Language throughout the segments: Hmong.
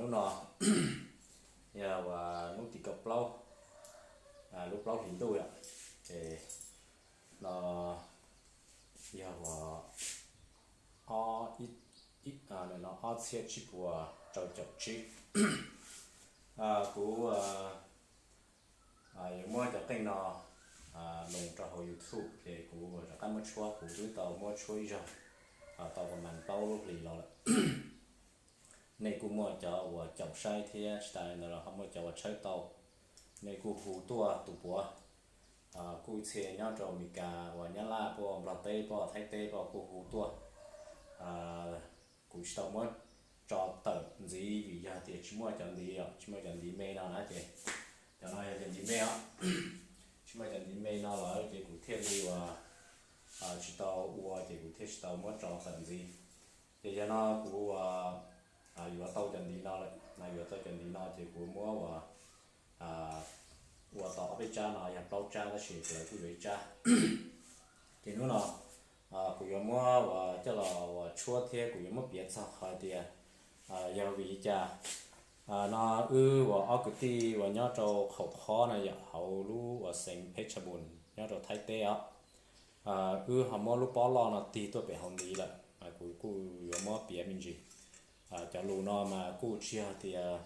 Hnub no yog uas hnub tim kaum plaub, lub plaub hlis ntuj yom. Ces no yog uas ob, ib, ib, no ob txhiab tsib puas rau caum tsib. Kuv yuav muab cov qeej no loos rau hauv YouTube, ces kuv rov qab muab tshuab, kuv twb tau muab tshuab ib zaug, tau pas mas plaub lub hlis los lawm. Nej kuj muaj cov uas caum saib thiab tsis tas li ntawd los ho muaj cov uas tshawb tau, nej kuj hu tuaj tus puav, kuj txhia nyob rau Amelikas uas Nyab Laj, puab Nplog teb, puab Thaib teb, puab kuj hu tuaj. Kuv tsis tau muab tso tawm ntxiv vim yog tias tsis muaj cov ntiv os, tsis muaj cov ntiv me no na, ces cov no yog cov ntiv me os. Tsis muaj cov ntiv me no lawm ces kuv thiaj li uas tsis tau ua, ces kuv thiaj tsis tau muab tso tawm ntxiv. Ces yog no kuv uas yuav tau cov ntiv no lawm, yuav tau cov ntiv no ces kuv muab uas ua tau ob peb tsab no, yog plaub tsab tab sis lawv kuj yuav ib tsab. Ces hnub no kuv yuav muab uas coj los uas tshuab thiab kuv yuav muab piav txog qhov tias yog vim li cas no wb uas ob kwv tij uas nyob rau qaum qhob no yom, hauv lub uas xeev Phetshebun nyob rau Thaib teb os, wb ho muab lub pob loj no tig tuaj pem hauv ntiv lawm. Kuv kuj yuav muab piav me ntsis. Cov lus no mas kuj tsis yog tias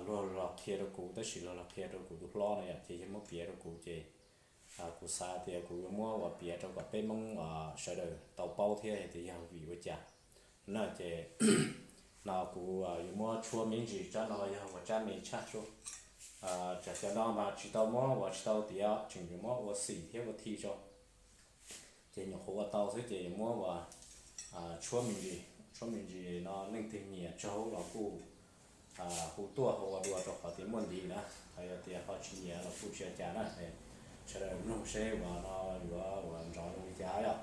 luag los qhia rau kuv, tab sis luag los qhia rau kuv tus hlob no yom, ces yog muab piav rau kuv ces kuv xav tias kuv yuav muab uas piav rau kom peb Hmoob sawv daws tau paub thiab hais tias yog vim ua cas na. Ces no kuv yuav muab tshuab me ntsis, tsab no yog uas tsab me tshaj tshuab. Tsam cov no mas tsis tau muab uas tsis tau tiav, tseem yuav muab ua xim thiab ua thi tso. Ces nyuam qhuav ua tau xwb ces yuav muab uas tshuab me ntsis, tshuab me ntsis no leej twg nyiam tsaug los kuj hu tuaj ho ua dua rau qhov tias muaj ntiv na, ho yog tias ho tsis nyiam los kuj tsis ua cas na. Sawv daws mloog seb uas no yuav uas nrov zoo li cas yom.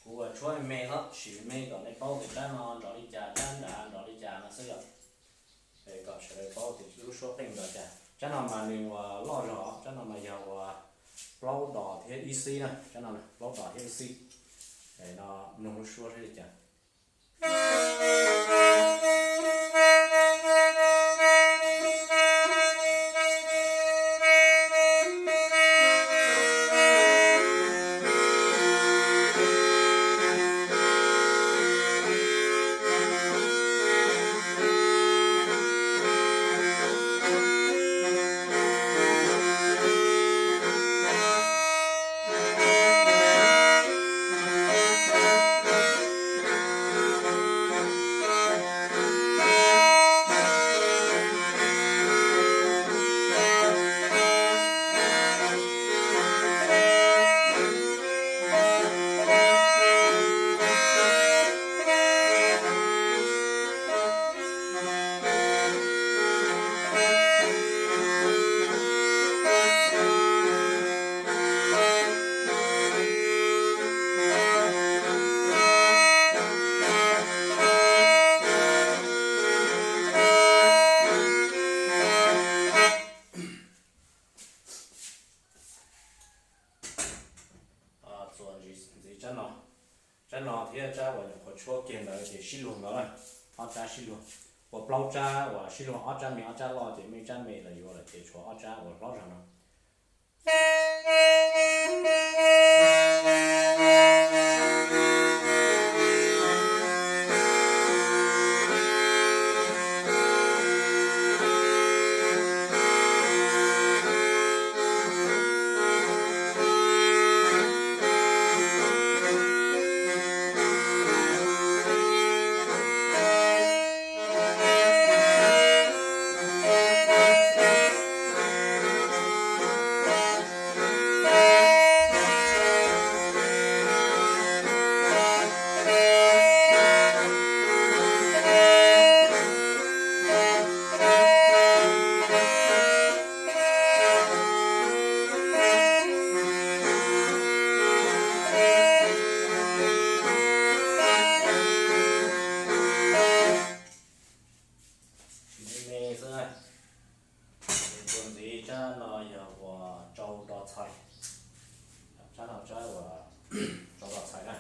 Kuv ua tshuab me xwb, sim me kom nej paub tias tsab no nrov li cas, tsab nrad nrov li cas no xwb yom. Es kom sawv daws paub tias lub suab qeej nrov cas. Tsab no mas nws uas loj zog, tsab no mas yog uas plaub dos thiab ib xib na, tsab no plaub dos thiab ib xib. Es no mloog lub suab saib li cas. Txuas ntxiv tsab no, tsab no thiab tsab uas nyuam qhuav tshuab kiag ntawd ces sib luag ntawd na, ob tsab sib luag. Ua plaub tsab uas sib luag, ob tsab me ob tsab loj, ces muaj ib tsab me los yuav lawm ces tshuav ob tsab uas hlob zog no. Tsis me me xwb na. Ces txuas ntxiv tsab no yog uas tsau do txhais. Tsab no tsab uas tsau do txhais na.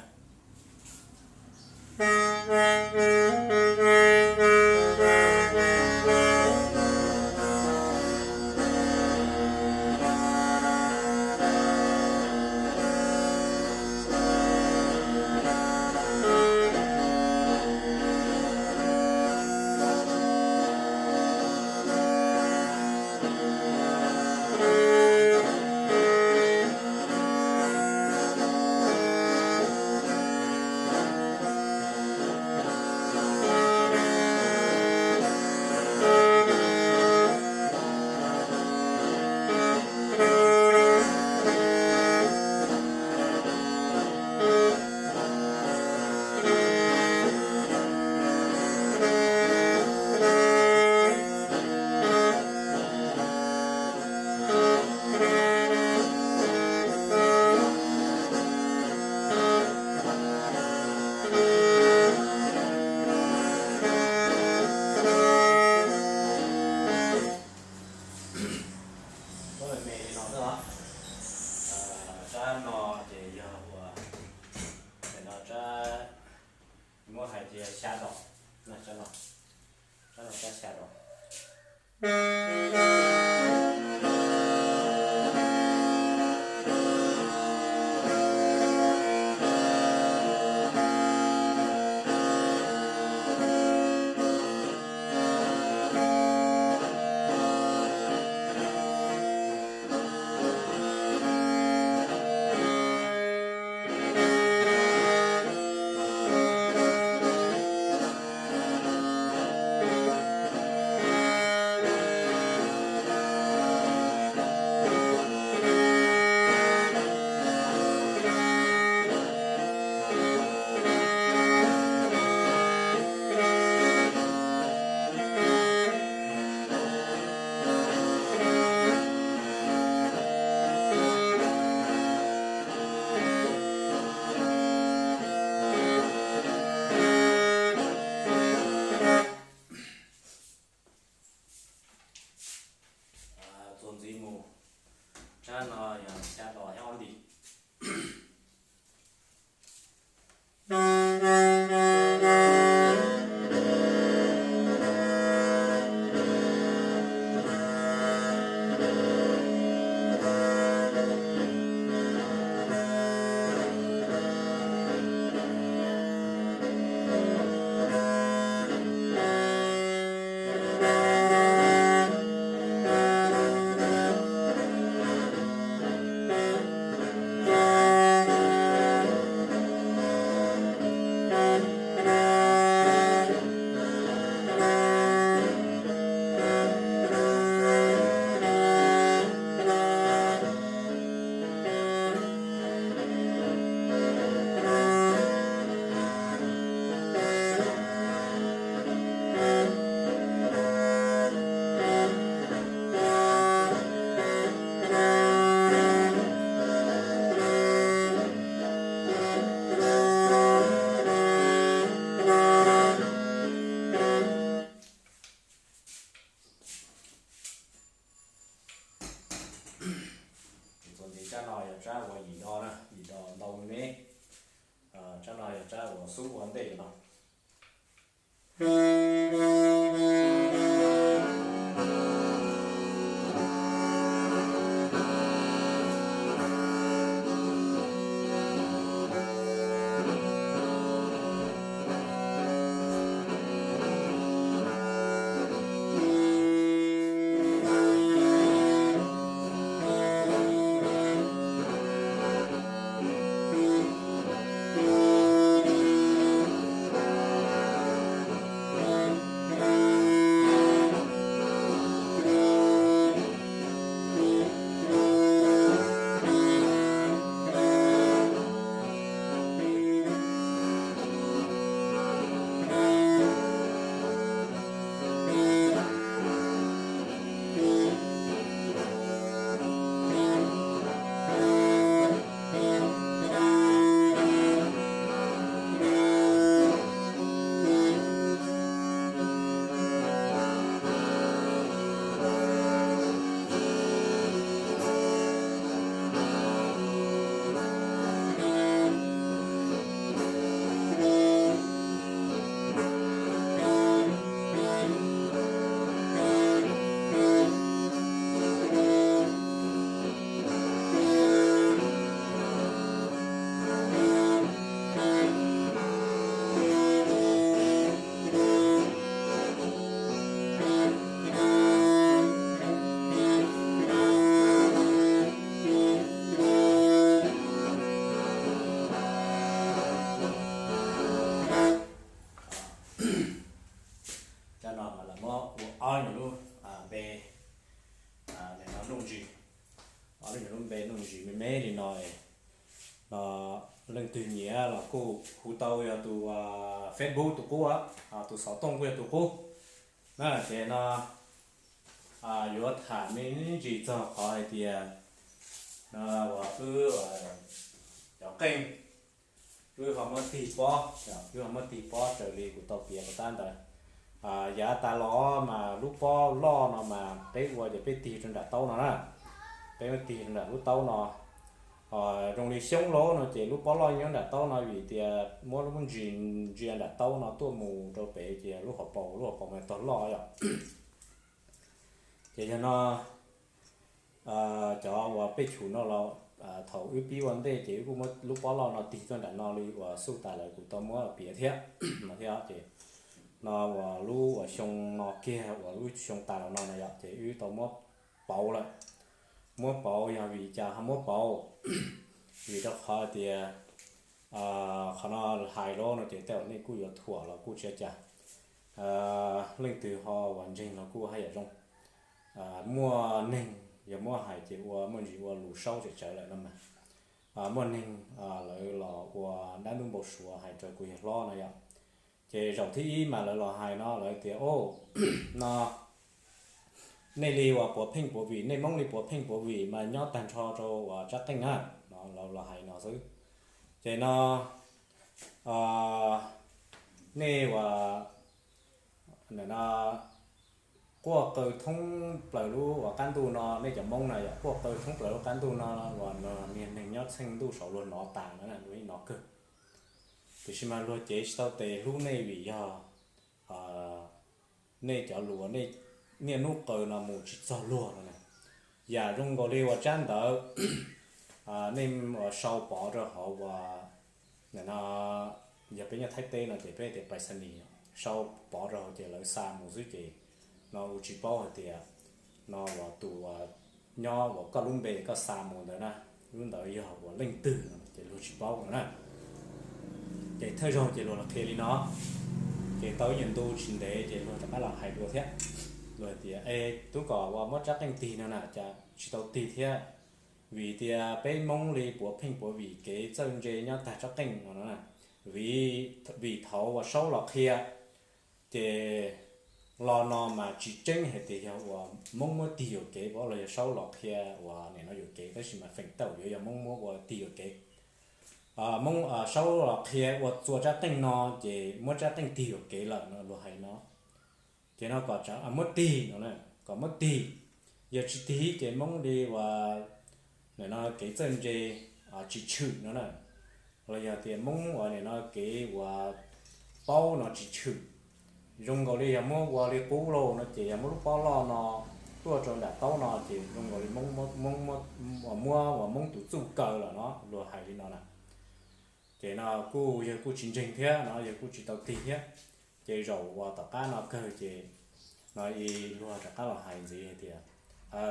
Muab me me li no xwb os. Tsab no ces yog uas, no tsab, muab hais tias xya dos, tsab no, tsab no tsab xya dos. Txuas ntxiv mus, tsab no yog xya dos thiab ob ntiv. Txuas ntxiv tsab no yog tsab uas yim do na, yim do ntau me me. Tsab no yog tsab uas xub ua ntej no. Nuj Ntsis, leej npe Nuj Ntsis me me li no. No leej twg nyiam los kuj hu tau yog tus Facebook tus qub, tus xov tooj kuj yog tus qub na. Ces no yuav tham me ntsis txog qhov hais tias no uas wb cov qeej, wb ho muab tig pob, wb ho muab tig pob raws li kuv tau piav puas tab ntawd. Yav tas los mas lub pob loj no mas peb ua ces peb tig rau nram taub no na, peb muab tig rau nram lub taub no. Zoo li xyoob lauj no ces lub pob loj nyob nram taub no vim tias muab lub ntsis ntsia nram taub no tuaj mus rau pem ces lub hauv paus, lub hauv paus mas tog loj yom. Ces yog no cov uas peb chum no los thaum wb pib ua ntej ces wb kuj muab lub pob loj no tig tuaj nram no li uas xuj tas lawm kuv tau muab piav thiab no thiab. Ces no uas lub uas xyoo no kiag uas lub xyoo tas los no na yom ces wb tau muab pauv lawm. Muab pauv yog vim cas ho muab pauv? Vim rau qhov tias qhov no hais lauj no ces tej zaum nej kuj yuav thuam los kuj tsis ua cas. Leej twg ho uas ntseeg los kuj haj yam zoo. Muaj neeg yog muab hais ces ua muaj ntsis ua lus saub tsawv tsawv lawm no mas, muaj neeg lawv los ua dab ntub npau suav hais rau kuv yawg hlob no yom. Ces zaum thib ib mas lawv los hais no lawv tias, o, no nej li uas puav pheej puav vim, nej Hmoob li puav pheej puav vim mas nyob tag nrho rau uas tsab qeej na, no lawv los hais no xwb. Ces no nej uas no quaj qw thoob plaws lub uas qab ntuj no, nej cov Hmoob na yom, quaj qw thoob plaws lub qab ntuj no uas niag neeg nyob txheej ntuj saud luag hnov tas no na, luag ib hnov kawg. Tiam sis mas luag cev tsis tau tes hlub nej vim yog nej cov lus, niaj hnub qw no mus tsis txog luag no na. Yam zoo nkaus li uas tsab ntawv nej sau pov rau hauv uas, no, yog peb nyob Thaib teb no ces peb tias pais xa nis, sau pov rau hauv ces lawv xa mus xwb ces no kuv tsis paub hais tias no uas tus uas nyob uas koj lub npe koj xa mus ntawd na, lub ntawd yog uas leej twg no ces luag tsis paub no na. Ces thawj zaug ces luag los qhia li no, ces tau ib nyuag ntu tsis ntev ces luag rov qab los hais dua thiab. Luag hais tias, e, tub, kom uas muab tsab qeej tig no na cas tsis tau tig thiab? Vim tias peb Hmoob li puav pheej puav vim kev txawj ntse nyob tag tsab qeej no na. Vim, vim thaum uas Saub los qhia ces los no mas tsis tseeb hais tias yog uas Hmoob muab tig yuam kev los yog Saub los qhia uas nim no yuam kev, tab sis mas feem tawm yuav yog Hmoob muab ua tig yuam kev. Hmoob, Saub los qhia ua txua tsab qeej no ces muab tsab qeej tig yuam kev lawm no luag hais no. Ces no kom muab tig no, kom muab tig. Yog tsis tig ces Hmoob li uas nim no kev txawj ntse tsis tshwm no na, los yog tias Hmoob uas nim no kev uas paub no tsis tshwm. Zoo nkaus li yog muab ua li qub lauj no ces yog muab lub pob loj no tuaj rau nram taub no ces zoo nkaus li Hmoob, Hmoob muab uas Hmoob tus txuj kaw lawm no, luag hais li no na. Ces no kuj yawg kuj tsis ntseeg thiab no, yawg kuj tsis tau tig thiab. Ces zaum uas tom qab no kawg ces no luag rov qab los hais ntxiv hais tias,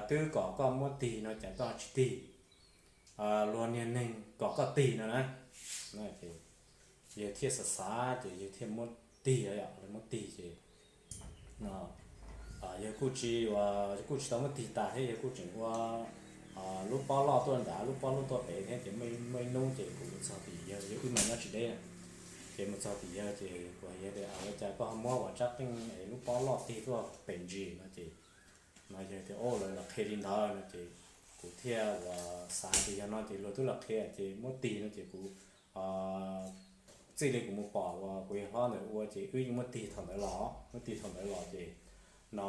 twb kom koj muab tig no cas koj tsis tig? Luag niag neeg kom koj tig no na. Yawg thiaj xav xav ces yawg thiaj muab tig, yog muab tig ces yawg kuj tsis, kuj tsis tau muab tig tas thiab, yawg kuj tseem ua lub pob loj tuaj nrad lub pob loj tuaj pem thiab ces muaj ib hnub ces kuv mus txog tim yawg, yawg wb mas nyob tsis deb na. Ces mus txog tim yawg ces kuv hais yawg tias, ua cas koj ho muab uas tsab qeej es lub pob loj tig tuaj pem ntsis no ces no yawg tias, o, lawv los qhia li ntawd no ces kuv thiaj uas xav tias yog no ces luag twb los qhia ces muab tig no ces kuv txij li kuv mus pom uas kuv yawg hlob ntawd ua ces wb yeej muab tig thaum ntawd los, muab tig thaum ntawd los ces no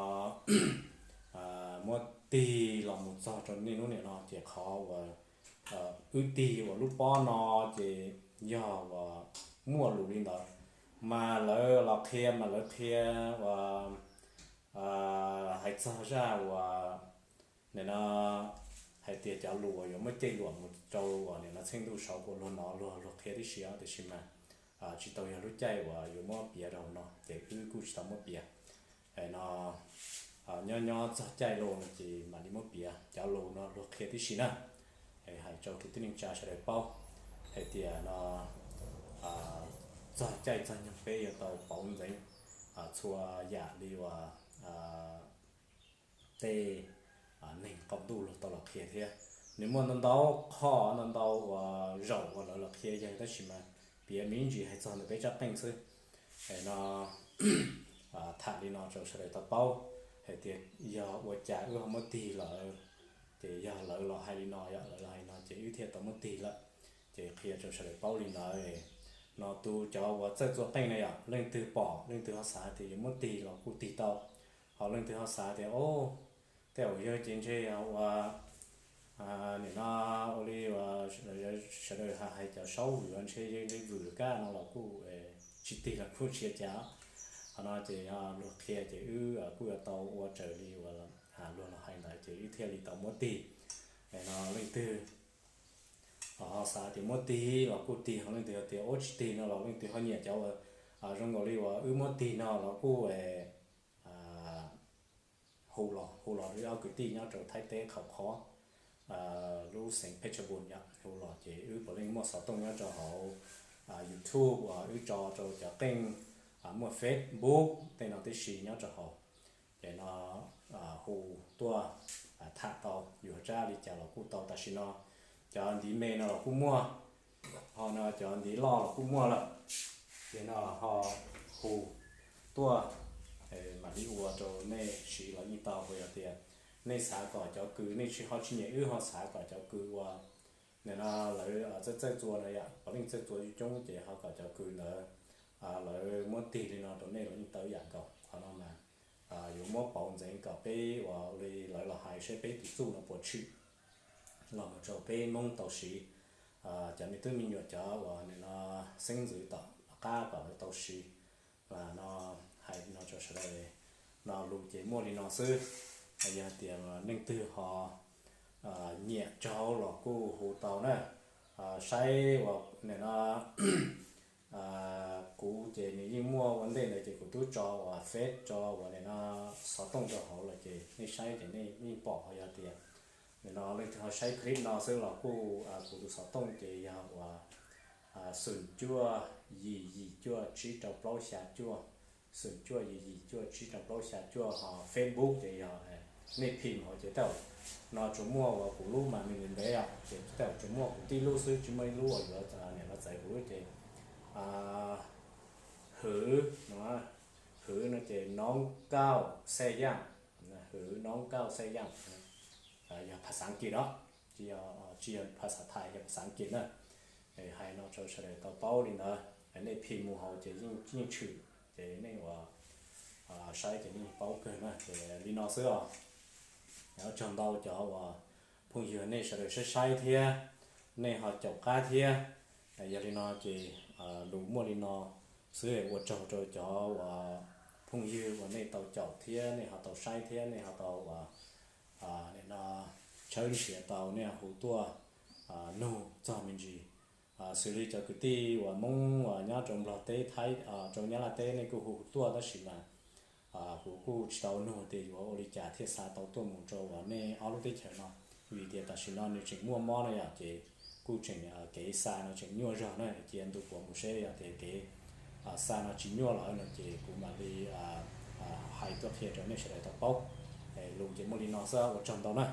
muab tig los mus txog rau niaj hnub nim no ces qhov uas wb tig uas lub pob no ces yog uas muaj lus li ntawd, mas lawv los qhia mas lawv qhia uas hais txog zaj uas nim no hais tias cov lus uas yuav muab coj los mus rau uas nim no txheej ntuj saud kuj luag hnov luag, luag qhia tib si os, tiam sis mas tsis tau yog lub caij uas yuav muab piav rau hauv no ces wb kuj tsis tau muab piav. No nyob nyob txog caij los no ces mam li muab piav cov lus no luag qhia tib si na. Hais rau kwv tij neej tsa sawv daws paub hais tias no txog caij txog nyoog peb yuav tau pauv ntxeev txhua yam li uas tej neeg qaum ntuj kiag thiab. Nws muaj ntau ntau qho, ntau ntau uas zaum uas lawv los qhia yawg, tab sis mas piav me ntsis hais txog ntawm peb tsob qeej xwb. Es no tham li no rau sawv daws tau paub hais tias yog ua cas wb ho muab tig lawm. Ces yog lawv los hais li no, yog lawv los hais li no ces wb thiaj tau muab tig lawm. Ces qhia rau sawv daws paub li ntawd. No tus cov uas txawj txua qeej na yom, leej twg pom leej twg ho xav tias yuav muab tig los kuj tig tau, ho leej twg ho xav tias o, tej zaum yog ces ntshe ua nim no ua li sawv daws hais cov saub vwm ntshe yeej ntshe vwm kab no los kuj tsis tig los kuj tsis ua cas. Qhov no ces luag qhia ces wb kuj yuav tau ua raws li uas luag los hais ntawd ces wb thiaj li tau muab tig. No leej twg ho xav tias muab tig los kuj tig, ho leej twg tias ua tsis tig no los leej twg ho nyiam cov uas zoo nkaus li uas wb muab tig no los kuj hu los, hu los rau ob kwv tij nyob rau Thaib teb Qhov Qhov, lub xeev Phetahbun yom, hu los ces wb puav leej muaj xov tooj nyob rau hauv YouTube uas wb tso rau cov qeej, muaj Facebook tej no tib si nyob rau hauv. Ces no hu tuaj tham tau, yuav tsab li cas los kuj tau. Tam sim no cov ntiv me no los kuj muaj, ho no cov ntiv loj los kuj muaj lawm. Ces no ho hu tuaj mam li ua rau nej siv los yeej tau. Yog tias nej xav kom cov kws, nej tsis ho tsis nyiam wb ho xav kom cov kws uas nim no lawv txawj txawj txua no yom, puav leej txawj txua coob coob ces ho kom cov kws ntawd lawv muab tig li no rau nej los yeej tau ib yam nkaus. Qhov no mas yuav muab pauv ntxeev kom peb ua li lawv los hais seb peb tus txuj no puas tshwm los mus rau peb Hmoob tau siv, cov me tub me nyuam cov uas nim no xeeb ntxwv tom qab kom lawv tau siv. No hais no rau sawv daws, no lus ces muaj li no xwb. Yog tias leej twg ho nyiam tsaug los kuj hu tau na. Saib uas nim no kuv ces nws yeej muaj ua ntej ntawd ces kuv twb tso uas Face tso uas nim no xov tooj rau hauv lawm ces nej saib ces nej yeej pom. Ho yog tias nim no leej twg ho saib clip no xwb los kuj kuv tus xov tooj ces yog uas xoom cuaj yim yim cuaj tsib rau plaub xya cuaj, xoom cuaj yim yim cuaj tsib rau plaub xya cuaj. Ho Facebook ces yog nej phim hauv ces tej zaum no tsuas muaj uas kuv lub mas me ntev ntev os, ces tej zaum tsuas muaj kuv tib lub xwb, tsis muaj ib lub uas yuav nim no txais kuv lub ces hwv no, hwv no ces noob kauj xej yaaj, hwv noob kauj xej yaaj, yog phas xav Askiv no, tsis yog phas xav Thaib, yog phas xav Askiv na. Hais no rau sawv daws tau paub li ntawd, nej phim mus hauv ces yeej tshwm, ces nej uas saib ces nej paub kawg na. Ces li no xwb os. Ua tsaug ntau cov uas phooj ywg nej sawv daws saib saib thiab, nej ho caum qab thiab. Yog li no ces lus muaj li no xwb, ua tsaug rau cov uas phooj ywg uas nej tau caum thiab nej ho tau saib thiab nej ho tau uas nim no tshawb nrhiav tau, nej hu tuaj nug txog me ntsis. Xws li cov kwv tij uas Hmoob uas nyob rau Nplog teb, Thaib, rau Nyab Laj teb, nej kuj hu tuaj tab sis mas kuv kuj tsis tau nug tias yuav ua li cas thiaj xa tau tuaj mus rau uas nej ob lub teb chaws no, vim tias tam sim no nws tseem muaj mob no yom, ces kuj tseem kev xa no tseem nyuaj zog na, cia ntu puav mus seb yog tias kev xa no tsis nyuaj lawm no ces kuv mam li hais tuaj qhia rau nej sawv daws tau paub. Lus ces muaj li no xwb, ua tsaug ntau na.